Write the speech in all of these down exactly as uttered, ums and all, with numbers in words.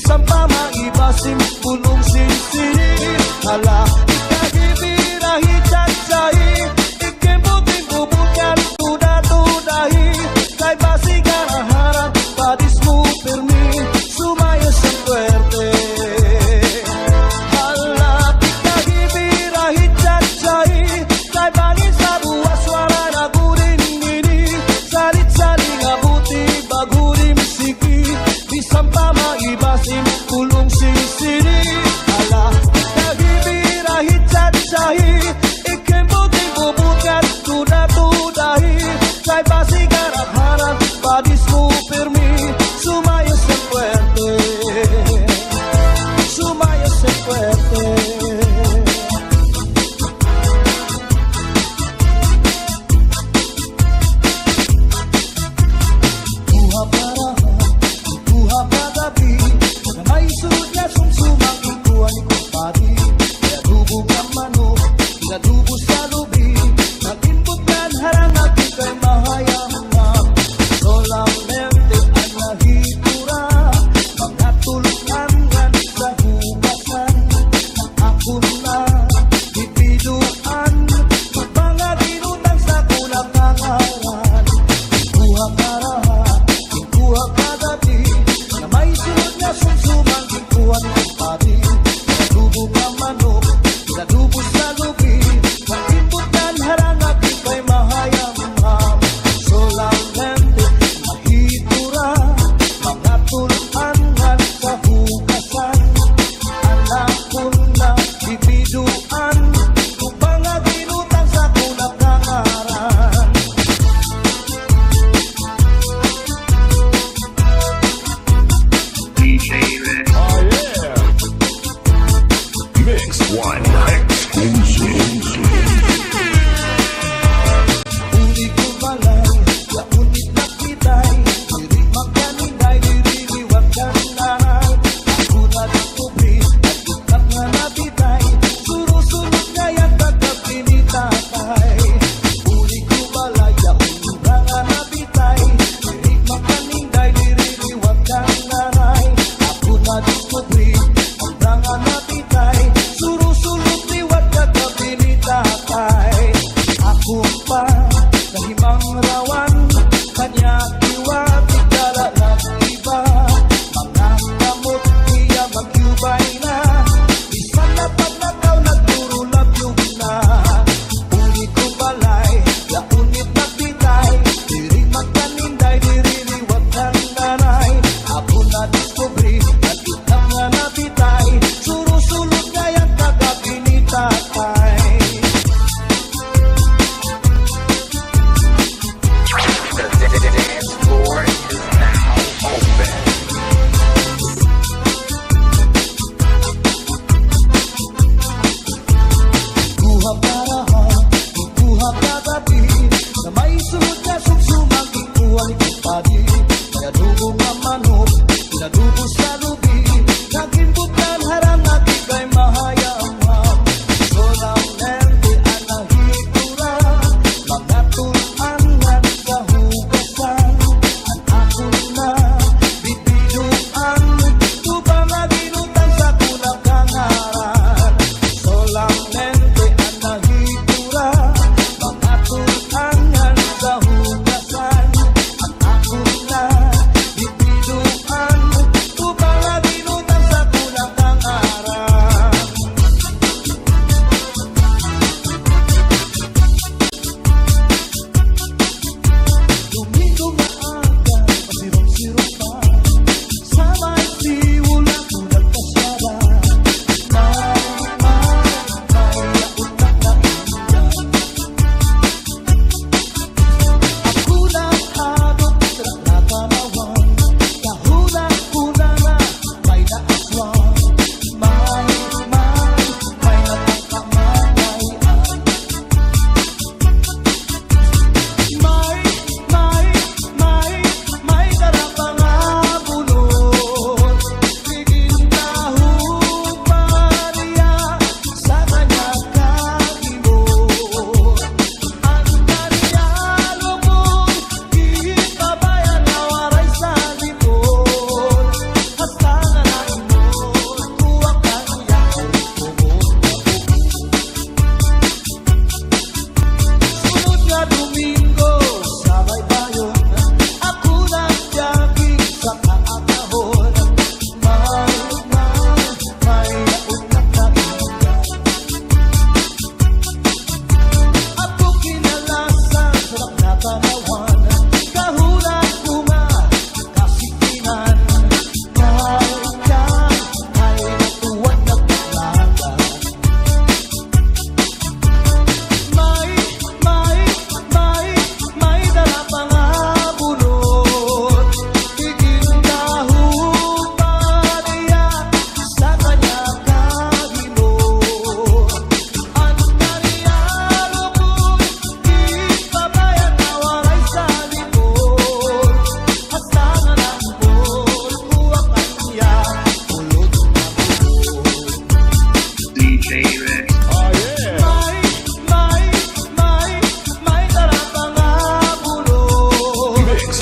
Bisan pa maiba simpul-ong sinsini. Hala, ikahibira hichat-chay, ikimbutimbu bukal tuda-tudahi. Kay basi garaharan padis mo pirmi, sumaya sa suwerte. Hala, ikahibira hichat-chay, kay bali sa buwas wara na gudin ini. Salit-sali nga buti bago rin sigi. Bisan pa maiba simpul-ong sinsini. Hala, ikahibira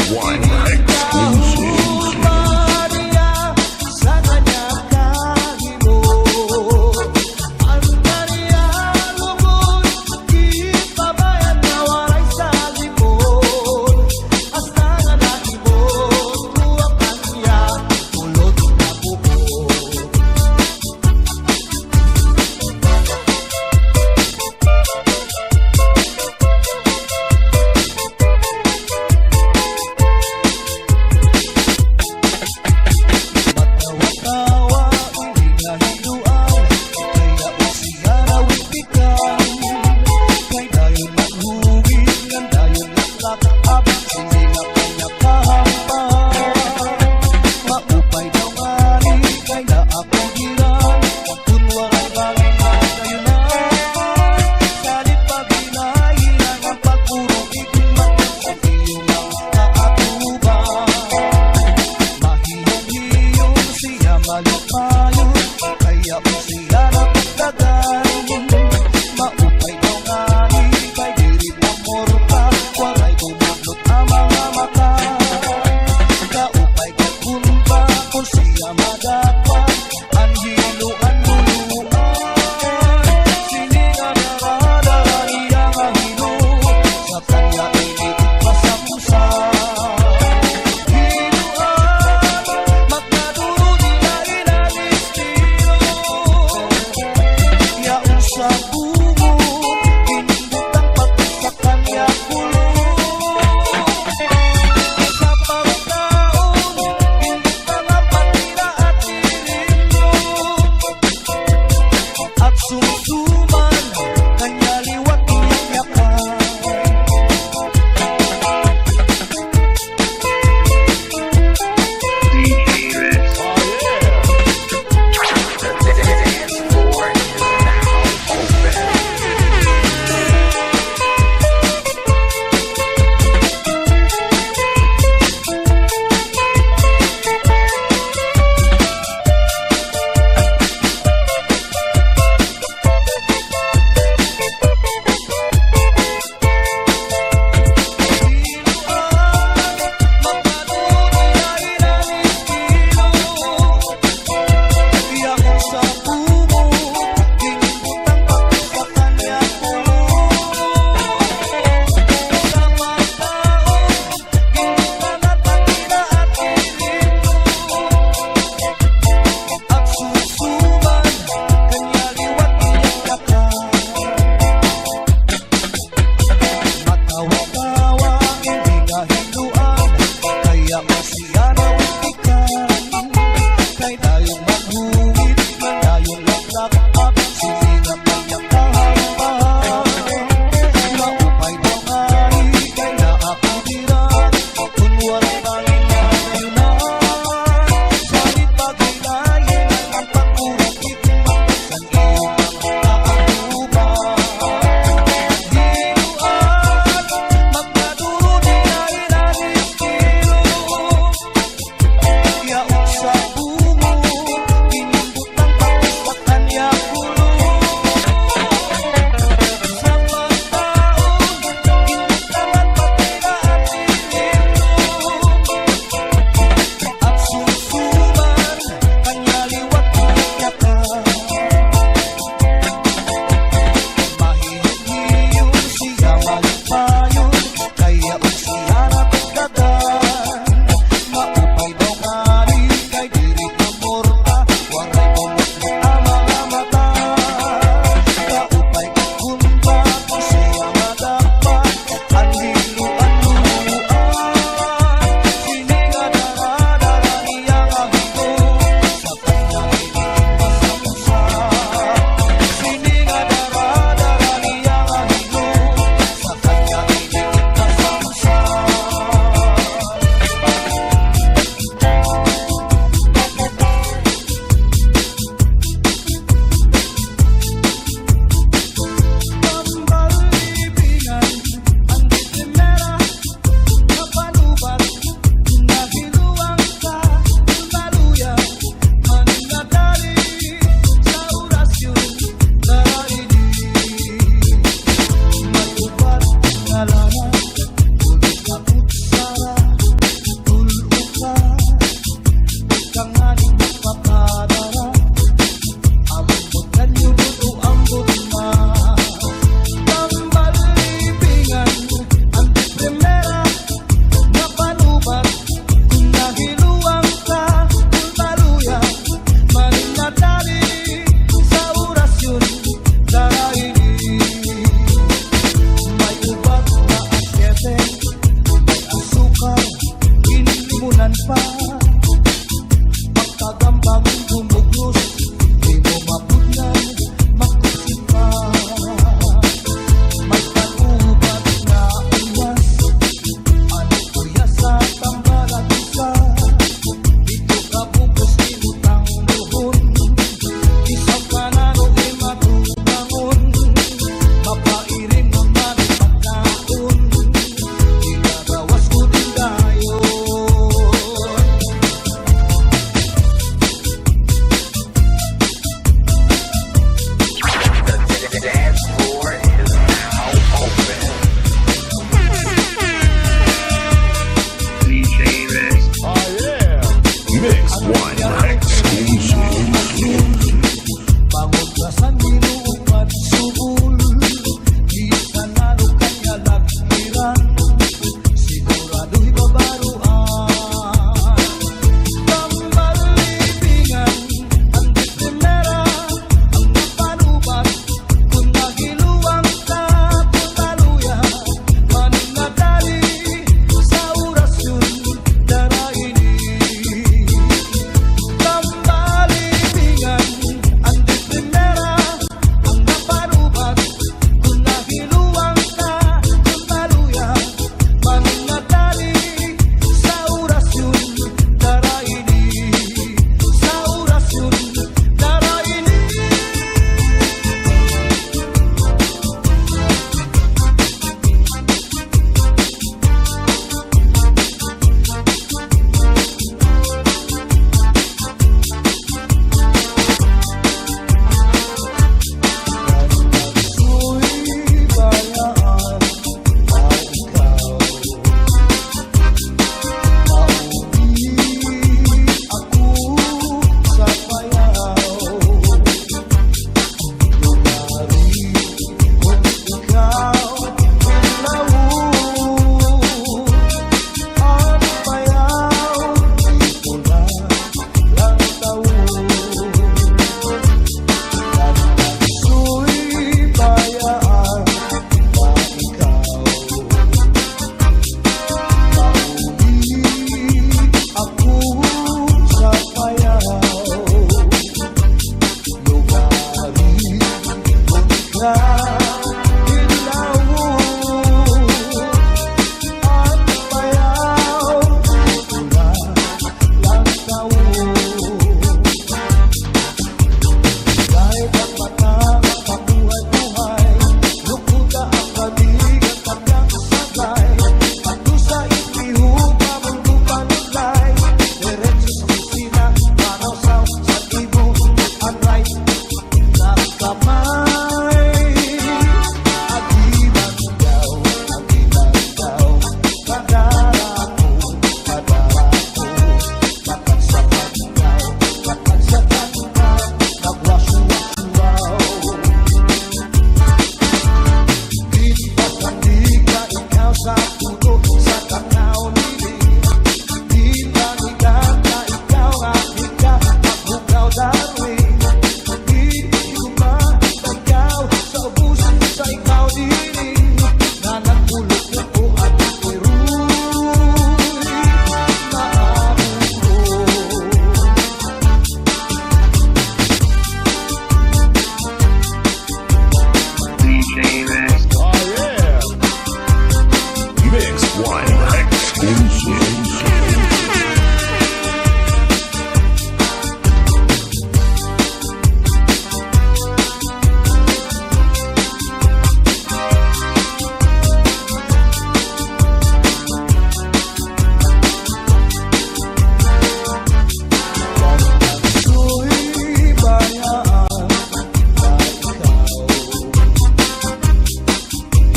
One exclusive.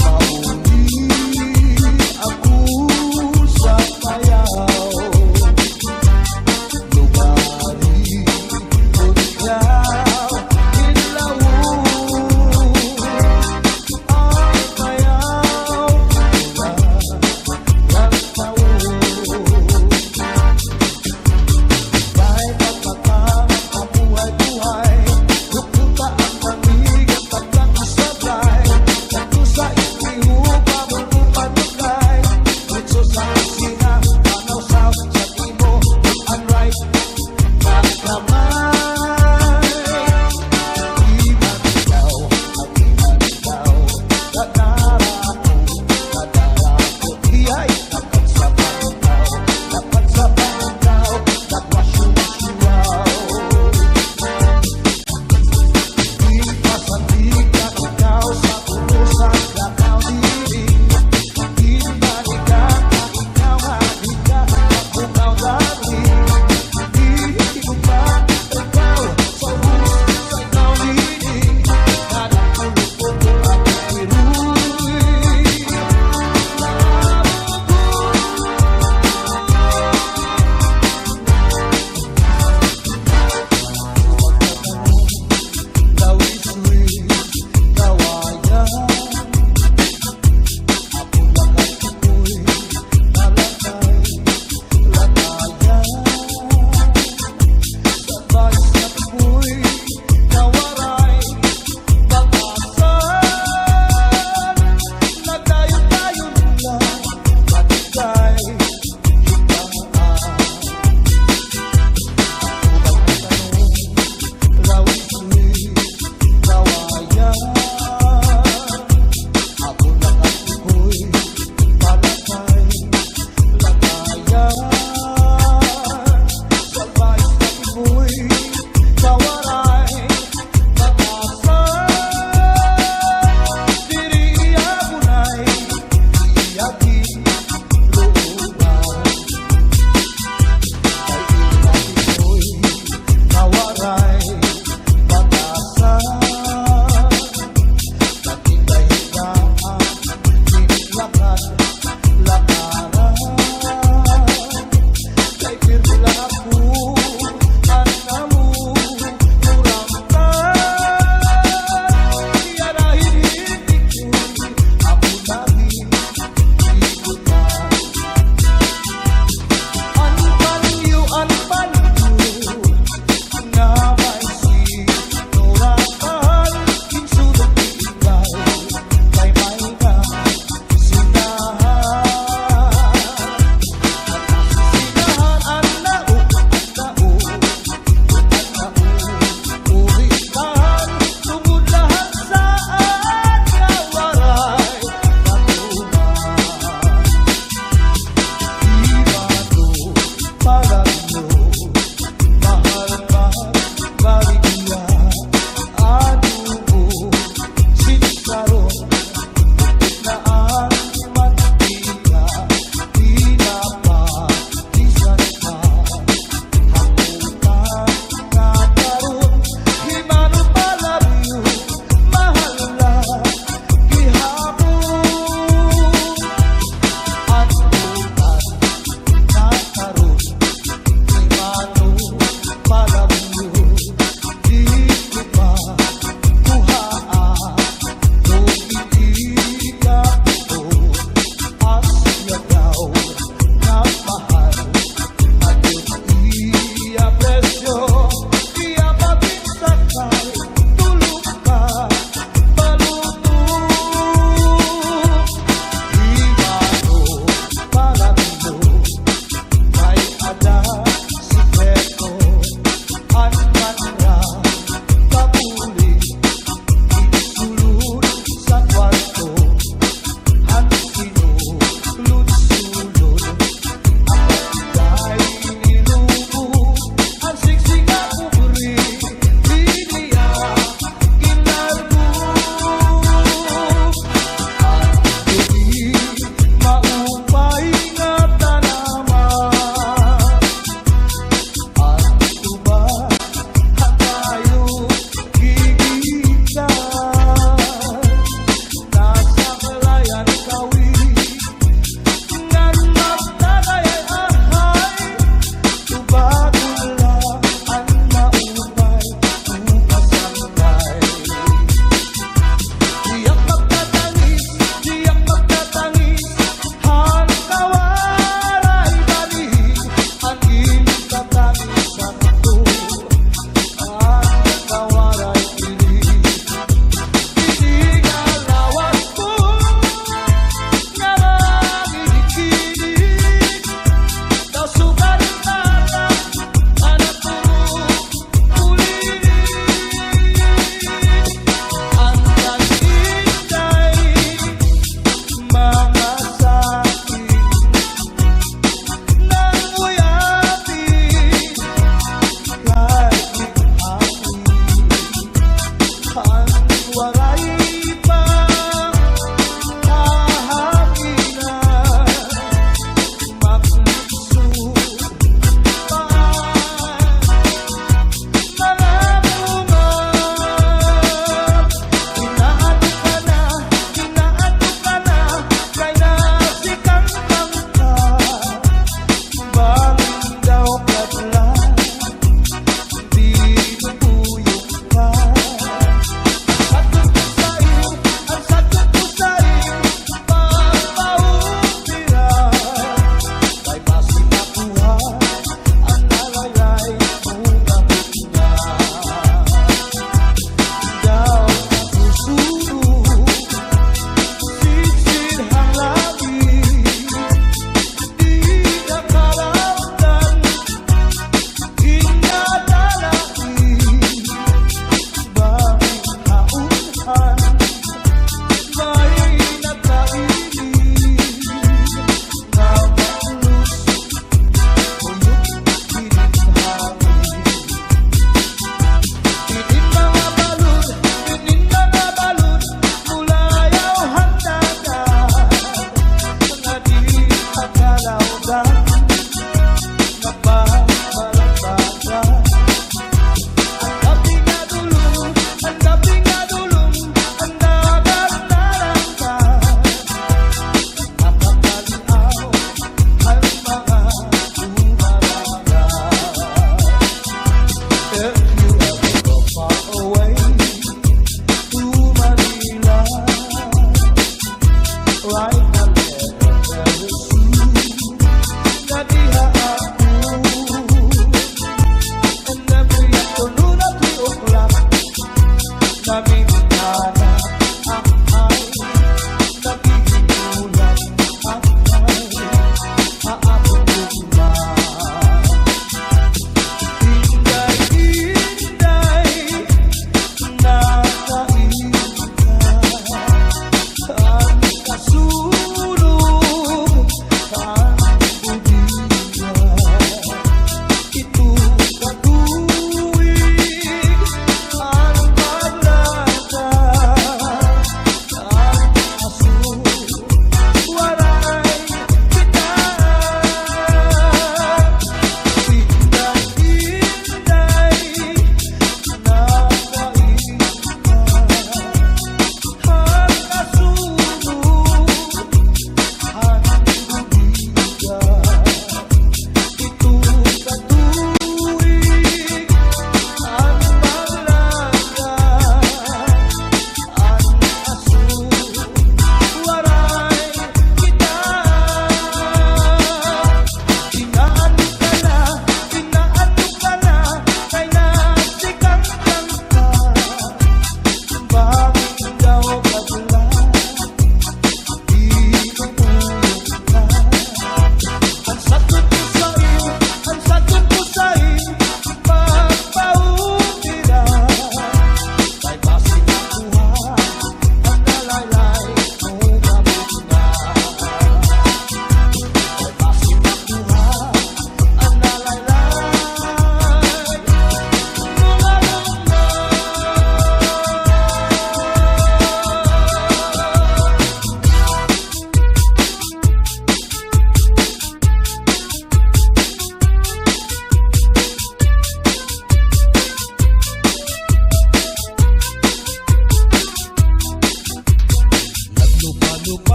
Mauli ako sa paya.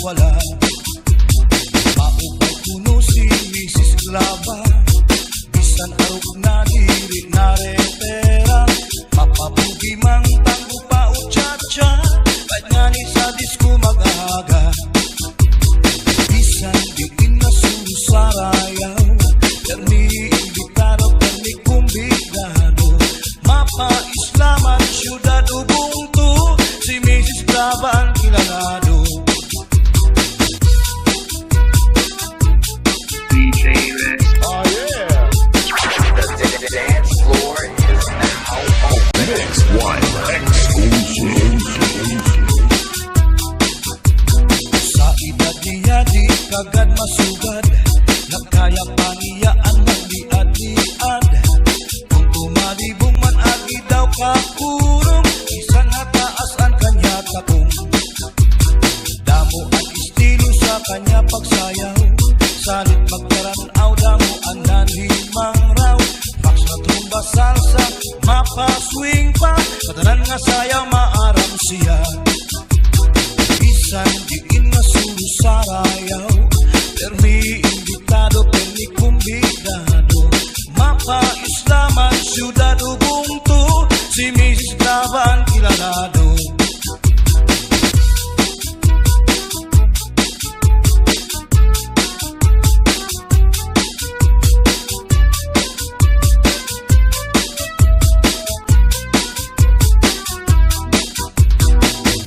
Wala. Maupay kuno si Misis Glava. Bisan arog na diri na retera. Mapabugi man tanggo pa o cha-cha. Bait ngani sa disko mag-aga. Bisan diin na suro sarayaw. Permi imbitado, permi kumbidado. Mapaislaman syudad o bungto, si Misis Glava an kilalado. D J Rex. Oh, yeah. The dance floor is now open. Mix one exclusive. Sa edad niya di kagad masugad, nagkaya pa niya an magliad-liad. Kon tumalibong man agi daw kakurong, bisan hataas an kanya takong. Damo an estilo sa kanya pagsayaw, salit magparan-aw damo an nanhimangraw. Foxtrot, rumba, salsa, mapa-swing pa, katanan nga sayaw maaram siya. Bisan diin nga suro sarayaw, permi imbitado, permi kumbidado. Mapaislaman syudad o bungto, si Misis Glava an kilalado.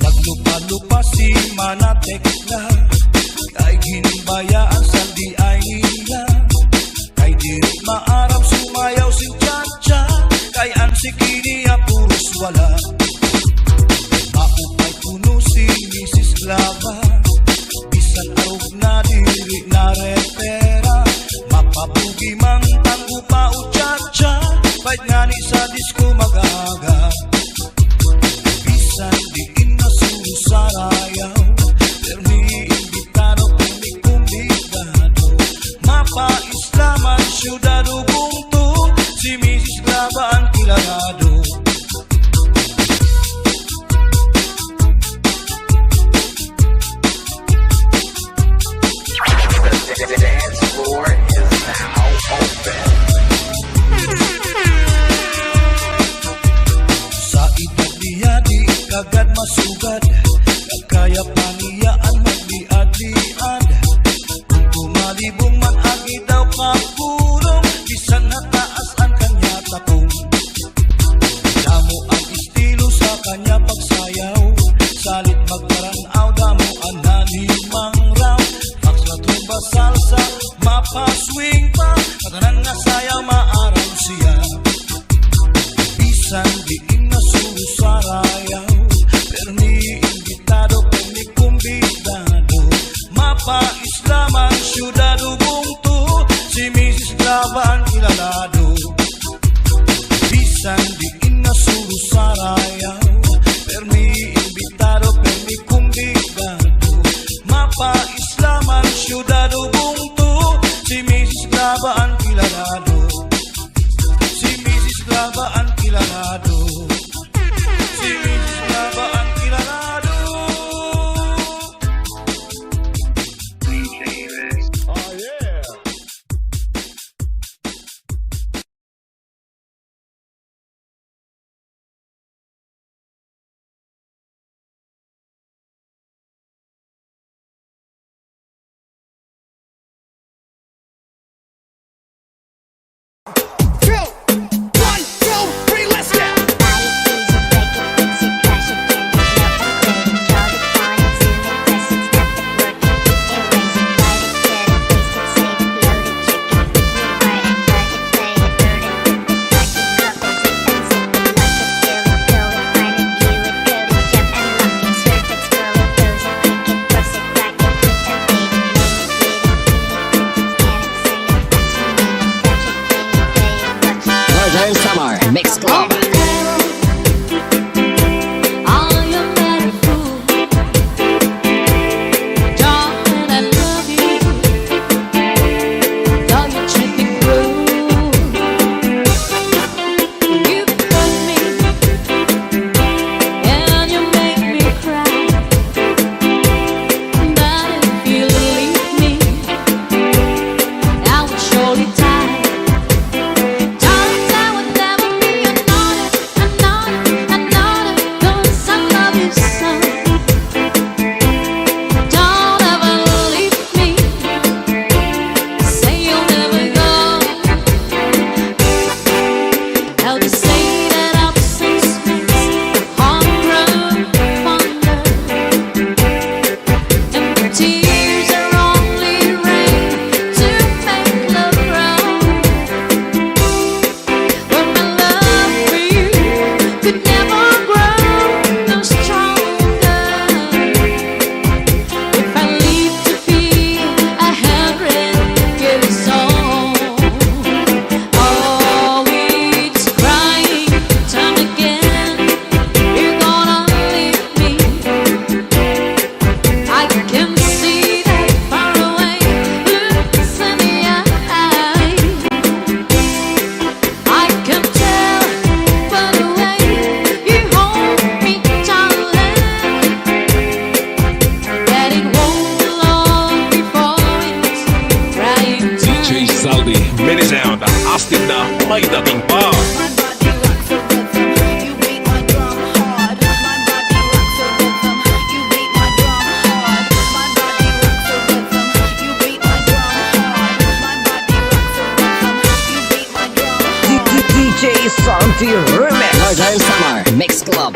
Naglupa-lupa si Mana Tekla, kay ginbayaan sa D I nila. Kay diri maaram sumayaw sin cha-cha, kay an siki niya puros wala. Maupay kuno si Misis Glava, bisan arog na diri na retera. Mapabugi man tanggo pa o cha-cha, bait ngani sa disko mag-aga. Bisan diin na suro sarayaw, permi imbitado, permi kumbidado. Mapaislaman syudad o bungto, si Misis Glava an kilalado. The dance floor is now open. Sa edad niya di kagad masugad, nagkaya pa niya an magliad-liad. Kon tumalibong man agi daw kakurong, bisan hataas an kanya takong. Damo an estilo sa kanya pagsayaw, salit magparan-aw damo an nanhimangraw. Foxtrot, rumba, salsa, mapa-swing pa, katanan nga sayaw maaram siya. Bisan diin na suro sarayaw, permi imbitado, permi kumbidado. Mapaislaman syudad o bungto, si Misis Glava an kilalado. Bisan diin na suro sarayaw, permi imbitado, permi kumbidado. Mapaislaman syudad o bungto, si Misis Glava an kilalado. Si Misis Glava an kilalado. Si Misis Glava an kilalado. D J Rex. Oh, yeah. Lord Lyle Samar, Mix Club.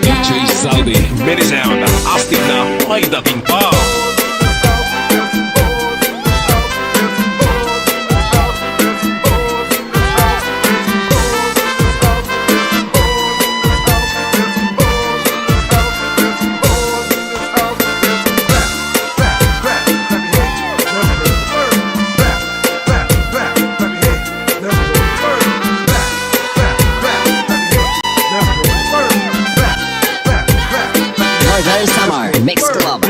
D J Zalbi, Mini Sound, astig na, may dating pa. Lord Lyle Samar, Mix Club.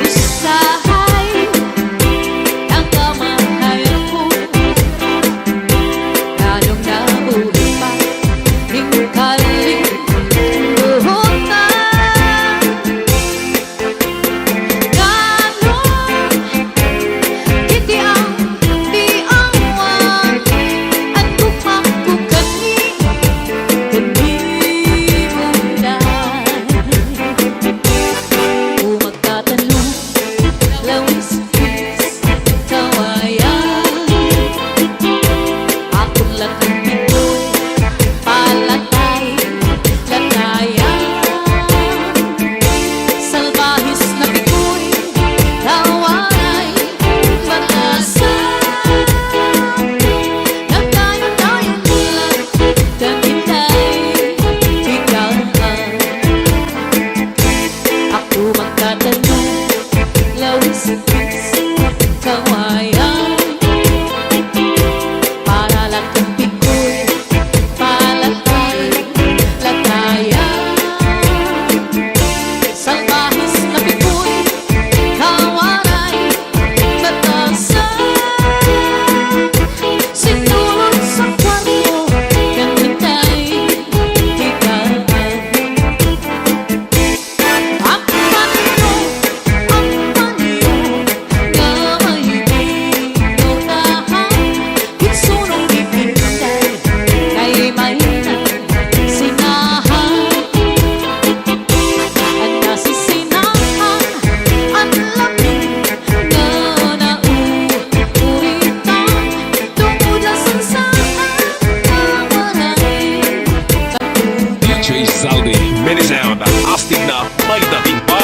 D J Zalbi, Mini Sound, astig na, may dating pa.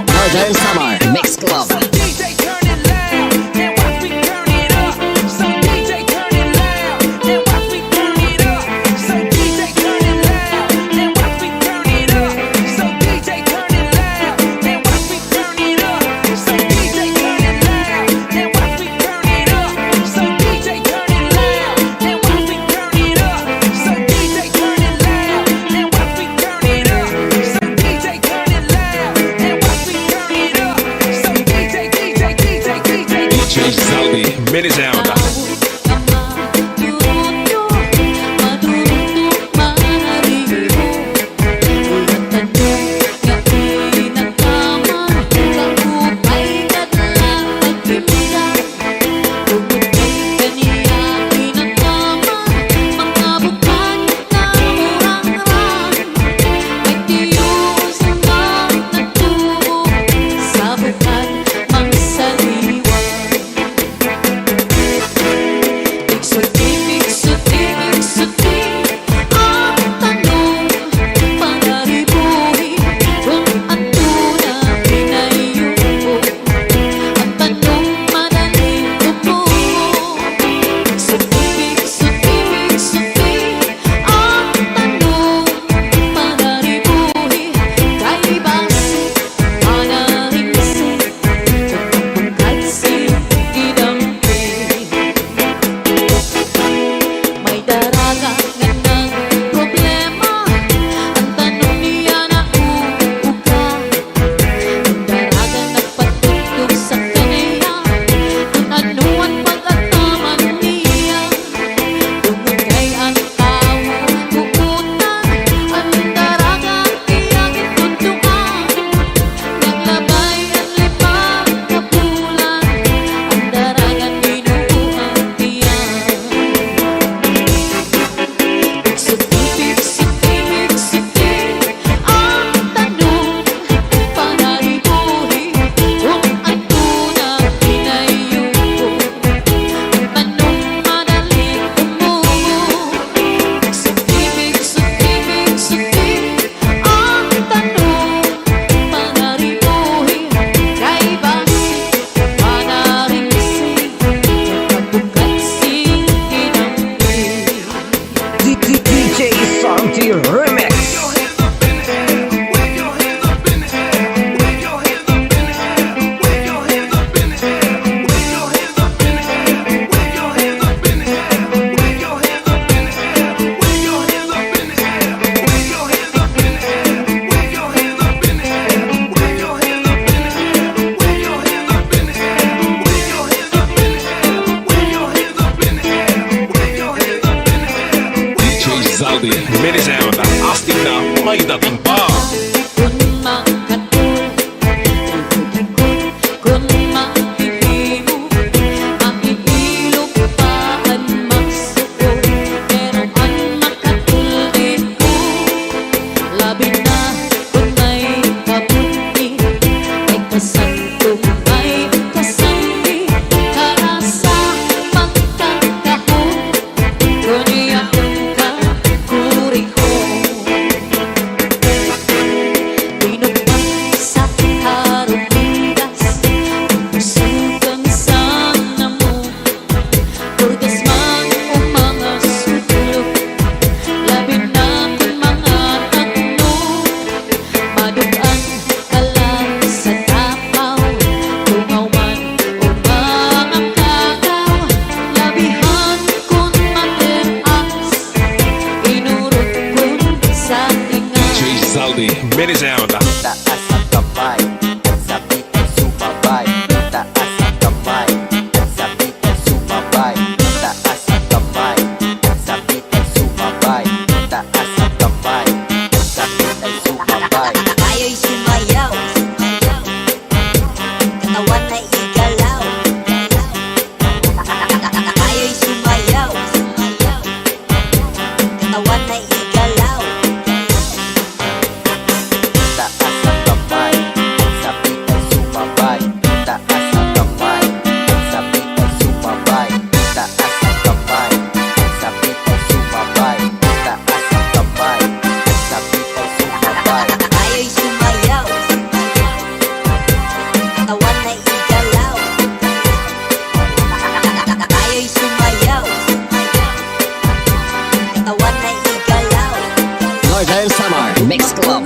Lord Lyle Samar, Mix Club. D J Zalbi, Mini Sound. Mini Sound, astig na, may dating pa. Kun makatul-, kun mahihimo, maiilog pa an masukol, pero an makatul-, diri ko, labi na kun may kabunyi, may kasanto, may kasanhi, karasa, magkakahon. Kon iya kon kakurihon. Dinugmang sa harumidas, pusugan sa namon. Kurdas man o mga sudlo, labi na kon mga takno. Madug-an ka la sa tapaw, tungaw man o mga kakaw, labihan kon mater-as, inurot kon sa tinga. D J Zaldy, Mini Sound. Taas ang kamay, ang sabi ay sumabay. Taas ang kamay, ang sabi ay sumabay. Taas ang kamay, ang sabi ay sumabay. Taas ang kamay, ang sabi ay sumabay. Kayo'y sumayaw, katawan ay igalaw. Kayo'y sumayaw, katawan ay igalaw. Taas ang kamay, ang sabi ay sumabay. Taas ang kamay, ang sabi ay sumabay. Taas ang kamay, ang sabi ay sumabay. Taas ang kamay, ang sabi ay sumabay. Kayo'y sumayaw, katawan ay igalaw. Kayo'y sumayaw, katawan ay igalaw. Northern Samar Mix Club.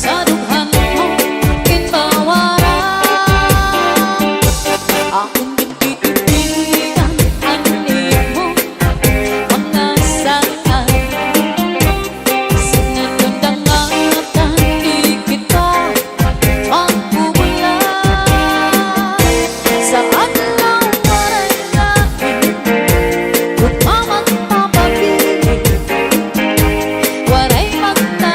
Sa dughan mo ginbawaran, akon ginpipilian an imo mga saan. Sa ngayon dangatan di kita magbubulan. Sa adlaw waray lain, ugma man pa babaye, waray magta-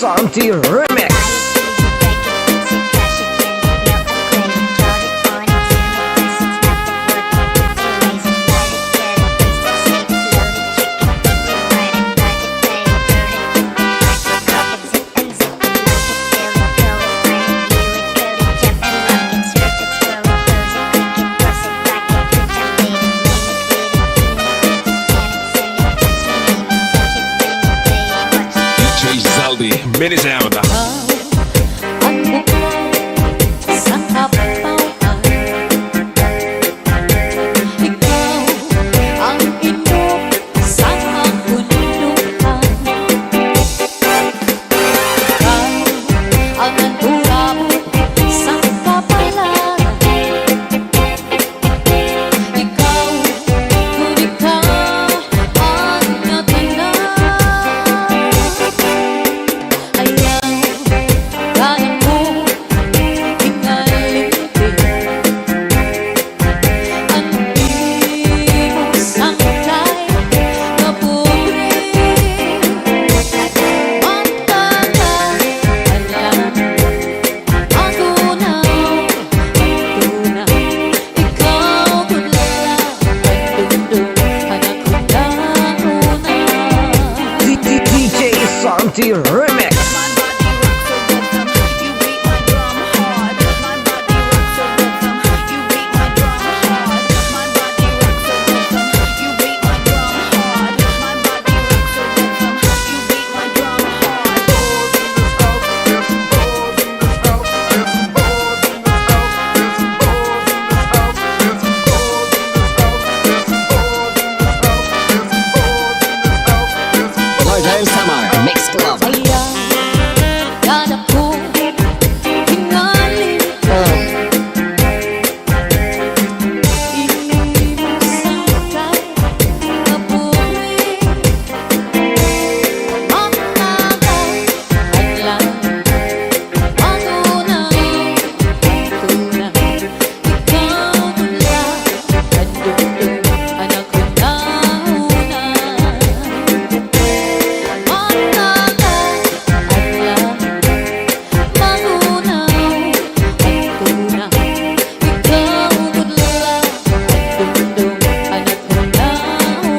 Santi Remix. D J Zaldi, Mini Sound. Ikaw ang bukal sa kapawhan. Ikaw ang inog sa akon dughan. Ikaw ang nagburabot sa kapalaran. Ikaw, kun ikaw ang natanan. Ayaw ka na ko tingalingin. An imo sangkay nga pobre. Mata ka, alam. Ako na, ako na. Ikaw gud la an dungdong han akon hunahuna. D J Santi Remix. Lord James Samar, Mix Club. Ayaw ka na ko tingali.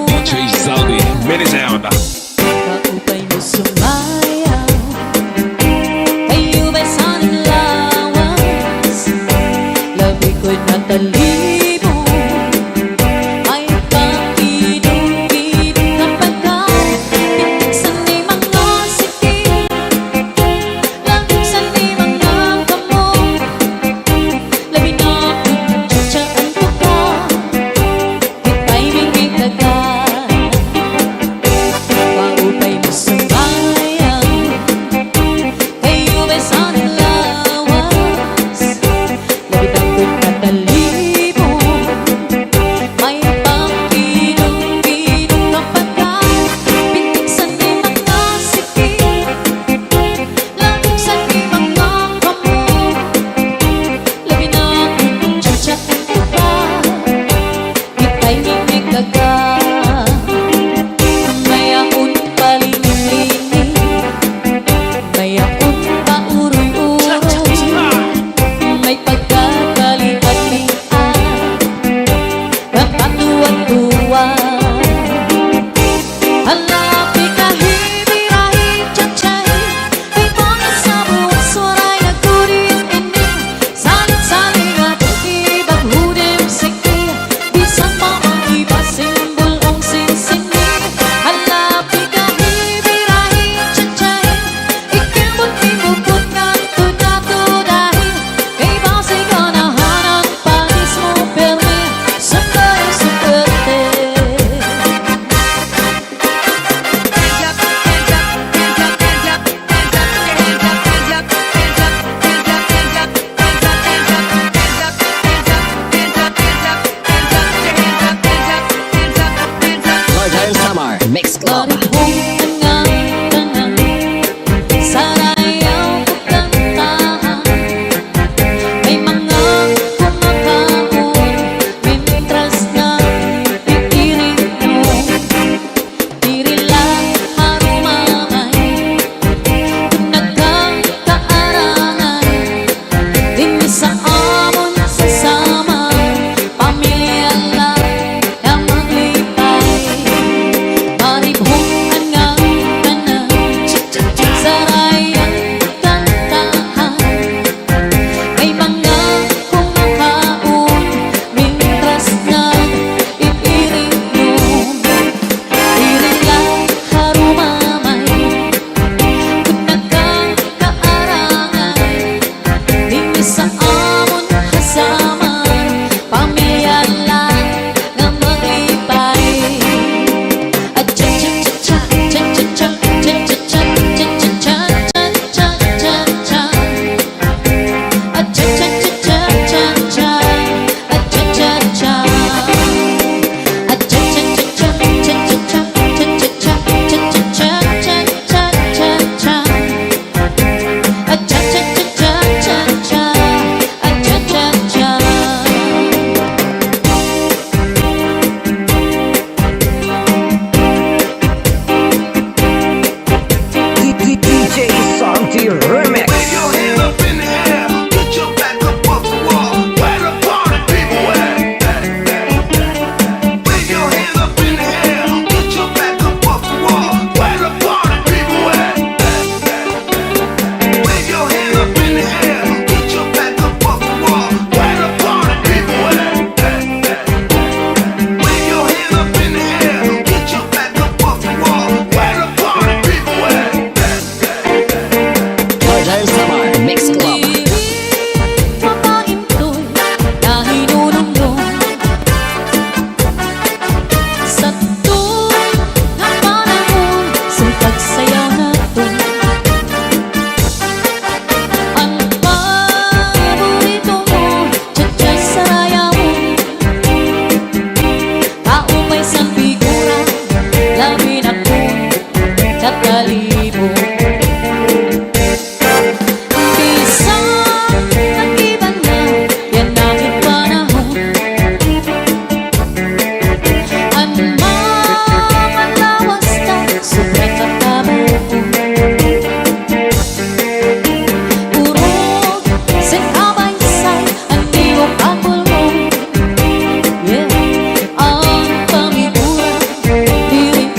D J Zaldi, Mini Sound. Kaupay mo sumayaw, kayo ba'y sanang lawas, labi ko'y natalibong, may pakidong-kidong nga pagkaon, pinsan ni mga siki, labi san ni mga kamot, labi na kun tsa-tsa an tuka. Ipay mi kay daga. Kaupay mo sumayaw. Kayo ba'y sanang lawas. Labi na kun natalibong. May pakidong-kidong nga pagkaon. Pinsan ni mga siki. Labi san ni mga kamot. Labi na kun tsa-tsa an tuka. Ipay mi kay daga. May-ada pa liningling, may-ada pa uroy-uroy, may pagkakalian-lian, kapatuwad-tuwad. Hala, pikahibi-rahi, chay-chay. Kay mga sabuas waray nagkurian ini. Salit-salit nga pag-ibag hudem siki. Bisan pa an iba simbol-ong sinsini. Hala, pikahibi-rahi, chay-chay. Ikabot ni bukot ngadto-ngadto dahi. Kay basi ganahan an panis mo pirmi. Sundalo sa perte. Lord James Samar, Mix Club. Marihon nga tanan, sarayaw ug kantahan. May mga kumakaon, mintras nag-iinom. Diri la harumamay, kun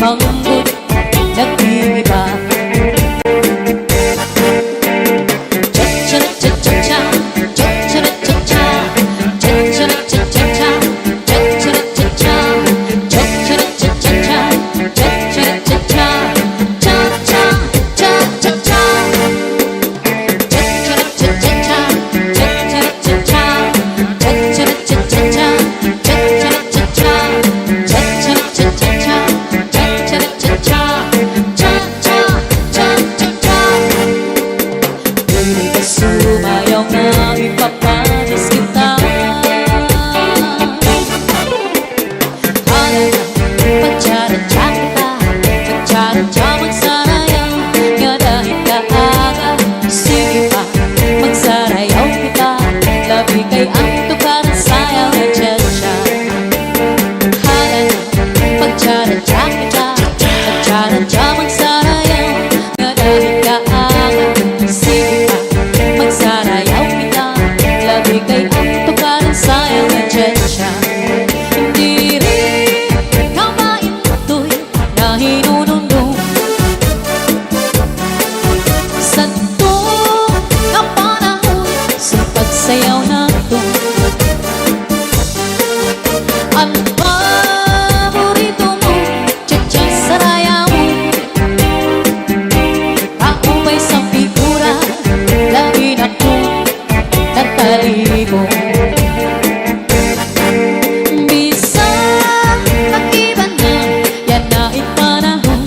Manggod, nag-iiba. Cha-cha-cha-cha-cha, cha-cha-cha-cha. Cha-cha-cha-cha-cha, cha-cha-cha-cha. Cha-cha-cha-cha-cha, cha-cha-cha-cha. Cha-cha-cha-cha-cha. Diri ka sumayaw nga ipapanis kita. Hala na, pagtsaratsa kita, pagtsaratsa magsarayaw, ngada hin kaaga, sige pa, magsarayaw kita, labi kay an tukaran sayaw ni Chacha. Hala na, pagtsaratsa kita, pagtsaratsa magsarayaw, ngada hin kaaga, sige pa, magsarayaw kita, labi kay an tukaran sayaw ni Chacha. Diri ka maintoy nahinunumdom sadto nga panahon sa pagsayaw naton. An paborito mo, Chacha, sarayawon. Kaupay sa figura, labi na kon natalibong. Bisan nag-iba na yana it panahon,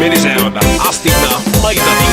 Miniseonda, astig na, maida